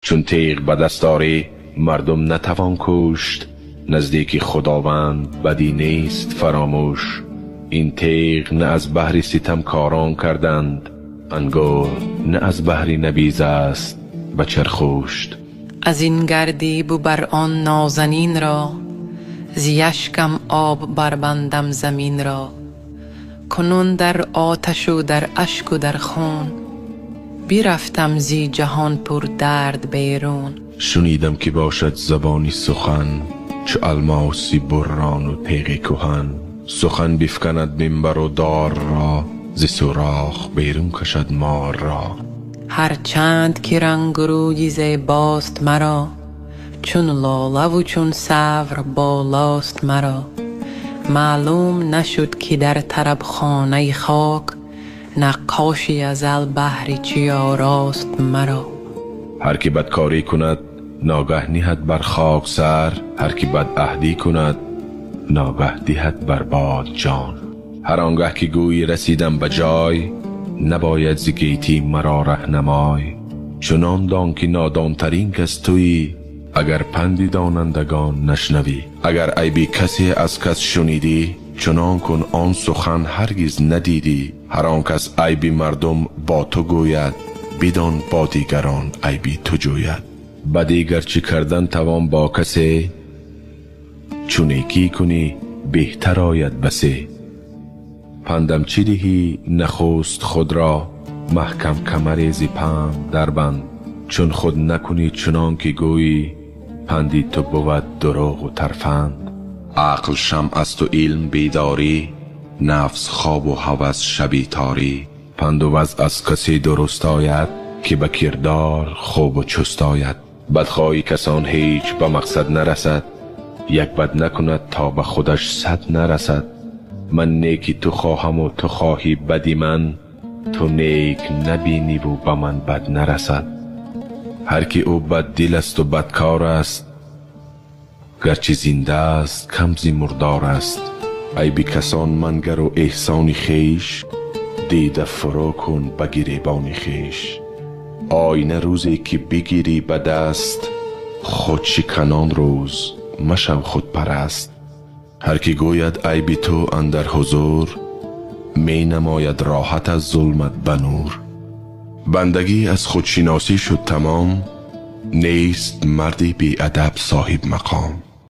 چون تیغ به دست آری مردم نتوان کشت، نزدیک خداوند بدی نیست فراموش. این تیغ نه از بهر ستمکاران کردند، انگور نه از بهر نبیذ است به چرخوشت. از این گردی بو بر آن نازنین را، ز اشکم آب بربندم زمین را. کنون در آتش و در اشک و در خون، برفتم زی جهان پر درد بیرون. شنیدم که باشد زبانی سخن، چو الماسی بران و تیغ کهن. سخن بفکند منبر و دار را، ز سوراخ بیرون کشد مار را. هر چند که رنگ و روی زیباست مرا، چون لاله و چون سرو بالاست مرا. معلوم نشد که در طرب خانه خاک، نقاشی ازل بهر چه آراست مرا. هر کی بدکاری کند ناگه نهد بر خاک سر، هر کی بد عهدی کند ناگه دهد بر باد جان. هر آنگه که گویی رسیدم به جای، نباید ز گیتی مرا رهنمای. چنان دان که نادانترین کس تویی، اگر پندی دانندگان نشنوی. اگر عیبی کسی از کس شنیدی، چنان کن آن سخن هرگز ندیدی. هر آن کس عیبی مردم با تو گوید، بدان با دیگران عیبی تو جوید. بدی گرچه کردن توان با کسی، چو نیکی کنی بهتر آید بسی. پندم چی دهی نخست خود را، محکم کمر ز پند دربند. چون خود نکنی چنان که گویی، پندی تو بود دروغ و ترفند. عقل شمع است و علم بیداری، نفس خواب و هوس شبی تاری. پند و وعظ از کسی درست آید، که به کردار خوب و چست آید. بدخواهی کسان هیچ به مقصد نرسد، یک بد نکند تا به خودش صد نرسد. من نیکی تو خواهم و تو خواهی بدی من، تو نیک نبینی و به من بد نرسد. هر کی او بد دل است و بدکار است، گرچه زنده است کم زی مردار است. عیب کسان منگر و احسان خویش، دیده فرو کن به گریبان خویش. آینه روزی که بگیری به دست، خود شکنان روز مشو خود پرست. هر کی گوید عیب تو اندر حضور، می نماید راحت از ظلمت به نور. بندگی از خودشناسی شد تمام، نیست مردی بی ادب صاحب مقام.